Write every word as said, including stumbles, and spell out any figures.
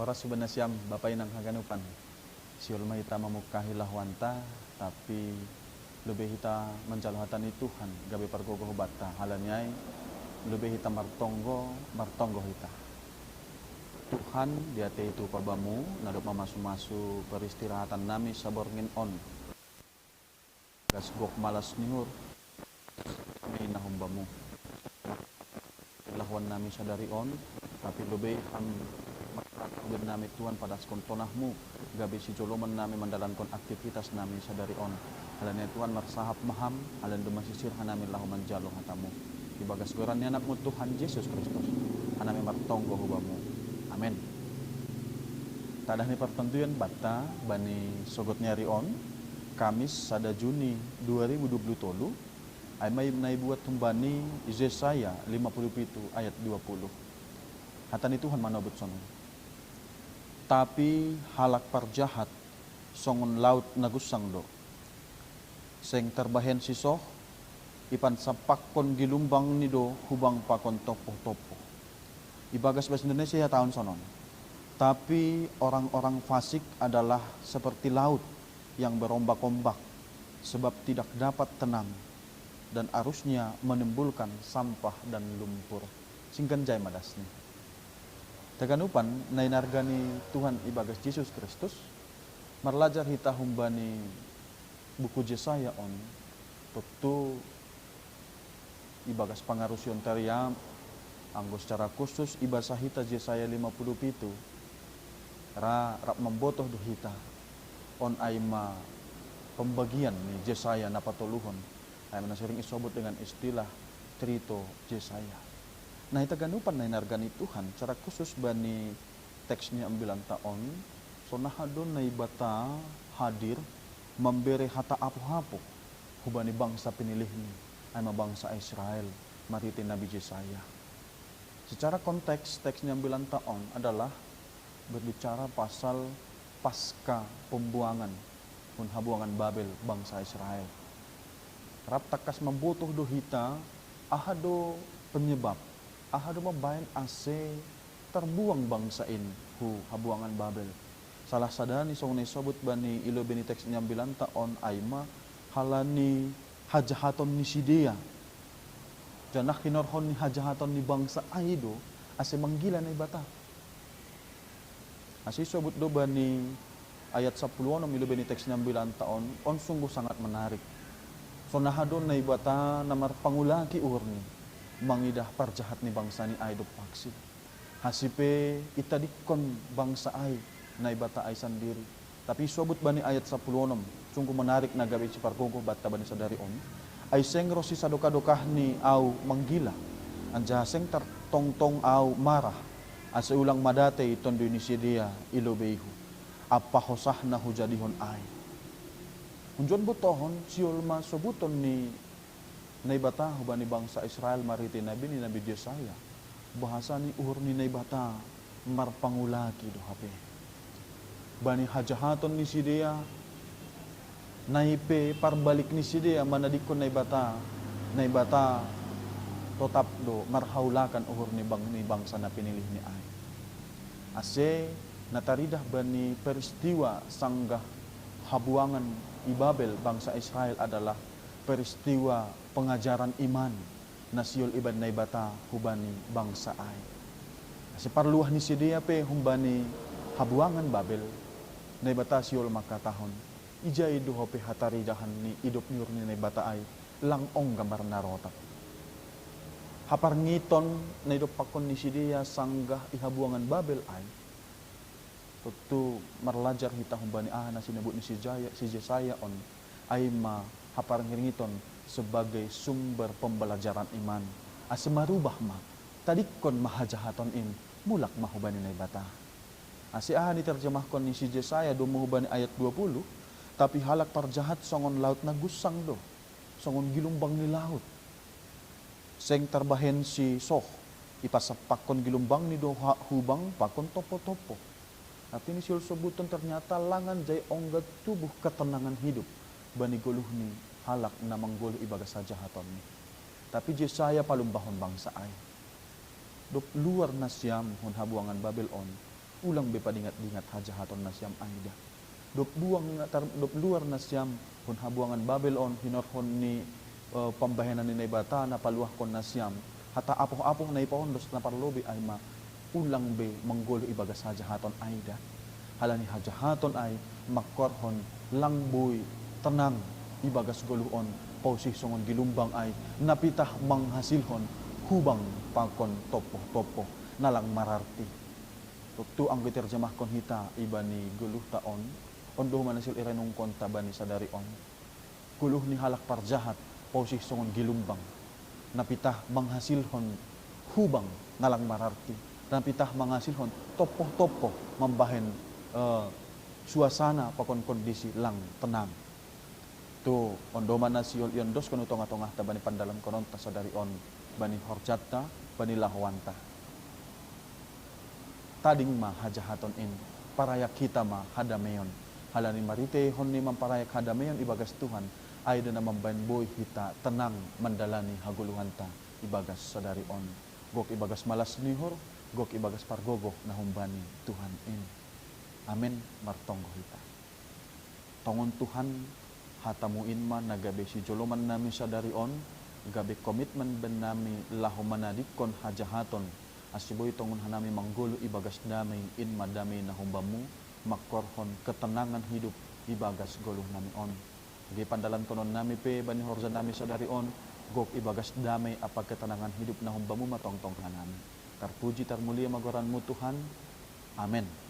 Ras huban nasiam, Bapa inang haganupan. Siol ma hita mamungkahi lahuanta, tapi lobei hita manjalo hata ni Tuhan gabe pargogoh banta, halani ai lobei hita martonggo, martonggo hita. Tuhan, diatei tupa Bamu, na dob mamasu-masu peristirahatan nami saborngin on. Gas gok malas ni uhur, mei na humbamu. Lahuan nami sadari on, tapi lobei Ham marhata huban nami Tuhan, padaskon tonahmu, gabe sijoloman nami mandalankon aktivitas nami sadari on. Halani Tuhan marsahap ma Ham, halani domma sisir hanami laho manjalo hatamu. Ibagas goran ni Anakmu Tuhan Jesus Kristus, hanami martonggo hubamu. Amen. Tadah ni partonduyon banta bani sogot ni ari on, Kamis sada Juni dua ribu dua puluh tolu, ai ma na ibuat humbani Jesaya lima puluh pitu ayat dua puluh. Hata ni Tuhan manobut sonon. Tapi halak parjahat songon laut na gunsang do. Seng tarbahen sisoh, ipansampakkon gilumbang ni do hubang pakon tompoh-tompoh. Ibagas bahasa Indonesia ihatahon sonon. Tapi orang-orang fasik adalah seperti laut yang berombak-ombak, sebab tidak dapat tenang, dan arusnya menimbulkan sampah dan lumpur. Singgan jai ma dasni. Taganupan na inarga ni Tuhan ibagas Jesus Kristus, marlajar hita humbani buku Jesaya on, tontu ibagas pangarusion tariam, anggo secara khusus ibasa hita Jesaya lima puluh pitu, ra rap mambotoh do hita. On ai ma pembagian ni Jesaya na patoluhon, ai ma na sering isobut dengan istilah Trito Jesaya. Na hita ganupan na inarga ni Tuhan, secara khusus bani teks ni ambilanta on, sonaha do Naibata hadir mambere hata apoh-apoh hubani bangsa pinilihni, ai ma bangsa Israel, marhite Nabi Jesaya. Secara konteks, teks ni ambilanta on adalah berbicara pasal pasca pembuangan hun habuangan Babel bangsa Israel. Rap tangkas mambotoh do hita, aha do penyebab, aha do mambahen ase tarbuang bangsa in hu habuangan Babel. Salah sada ni songon na isobut bani i lobei ni teks ni ambilanta on ai ma halani hajahaton ni sidea. Janah hinorhon ni hajahaton ni bangsa ai do ase manggila Naibata. Ase isobut do bani ayat sapuluh onom i lobei ni teks ni ambilanta on, on sungguh sangat menarik. Sonaha do Naibata na marpangulaki uhurni mangidah parjahat ni bangsa ni ai dompaksi. Ase pe itadingkon bangsa ai Naibata ai sandiri. Tapi isobut bani ayat sapuluh onom, sungguh menarik na gabe sipargogoh banta bani sadari on. Ai seng ronsi sadokah-dokahni ahu manggila, anjaha seng tartongtong ahu marah, ase ulang madate i tonduy ni sidea i lobeihu, ampa hosahna hujadihon ai. Unjon botohon, sihol ma sobuton ni Naibata hubani bangsa Israel marhite nabi ni Nabi Jesaya, bahasa ni uhur ni Naibata marpangulaki do hape. Bani hajahaton ni sidea, nai pe parbalik ni sidea manadingkon Naibata, Naibata totap do marhaulakan uhur ni bang-, ni bangsa na pinilihni ai. Ase na taridah bani peristiwa sanggah habuangan i Babel bangsa Israel adalah peristiwa pengajaran iman na sihol ibahen Naibata hubani bangsa ai. Ase parluah ni sidea pe humbani habuangan Babel, Naibata sihol mangkatahon, ija i do hape hataridahan ni idop ni uhur ni Naibata ai, lang ongga marnarotap. Haparngiton na idompakkon ni sidea sanggah i habuangan Babel ai, tontu marlajar hita humbani aha na sinobut ni si Jaya-, si Jesaya on, ai ma haparngiton sebagai sumber pembelajaran iman. Ase marubah ma, tadingkon ma hajahaton in, mulak ma hubani Naibata. Ase aha niterjemahkon ni si Jesaya domu hubani ayat dua puluh, tapi halak parjahat songon laut na gunsang do, songon gilumbang ni laut. Seng tarbahen sisoh, ipansampakkon gilumbangni do ha-, hubang pakon tompoh-tompoh. Artini sihol sobuton ternyata lang anjai ongga tubuh ketenangan hidup bani goluh ni halak na manggoluh ibagas hajahatonni. Tapi Jesaya palumbahon bangsa ai. Dob luar nasiam hun habuangan Babel on, Ulang be padingat-dingat hajahaton nasiam, Aida. Dop buang tar, dop luar nasiam hon habuangan Babel on, hinorhon ni eh, pambahenan ni Naibata na paluahkon nasiam, hata apoh-apoh na ipaondos na parlobei ai ma ulang be manggoluh ibagas hajahaton, Aida. Halani hajahaton ai mangkorhon lang boi tenang ibagas goluh on, pausih songon gilumbang ai, na pitah manghasilhon hubang pakon tompoh-tompoh na lang mararti. Tontu anggo iterjemahkon hita ibani goluhta on, on do homa na sihol irenungkonta bani sadari on. Goluh ni halak parjahat pausih songon gilumbang, na pitah manghasilhon hubang na lang mararti, na pitah manghasilhon tompoh-tompoh mambahen eh, suasana pakon kondisi lang tenang. Tu on do homa na sihol iondoskon tu tonga-tonganta bani pandalankononta sadari on, bani horjanta, bani lahoanta. Tading ma hajahaton in, parayak hita ma hadameion. Halani mariteihon ni mamparayak hadameion ibagas Tuhan, ai do na mambahen boi hita tenang mandalani hagoluhanta ibagas sadari on, gok ibagas malas ni uhur, gok ibagas pargogoh na humbani Tuhan in. Amen. Martonggo hita. Tongon Tuhan, hatamu in ma na gabe sijoloman nami sadari on, gabe komitmen bennami laho manadingkon hajahaton, ase boi tongon hanami manggoluh ibagas damei, in ma damei na humbamu, mangkorhon ketenangan hidup ibagas goluh nami on. Age pandalankonon nami pe bani horja nami sadari on, gok ibagas damei ampa ketenangan hidup na humbamu ma tongtong hanami. Tarpuji tarmulia ma goranmu Tuhan. Amen.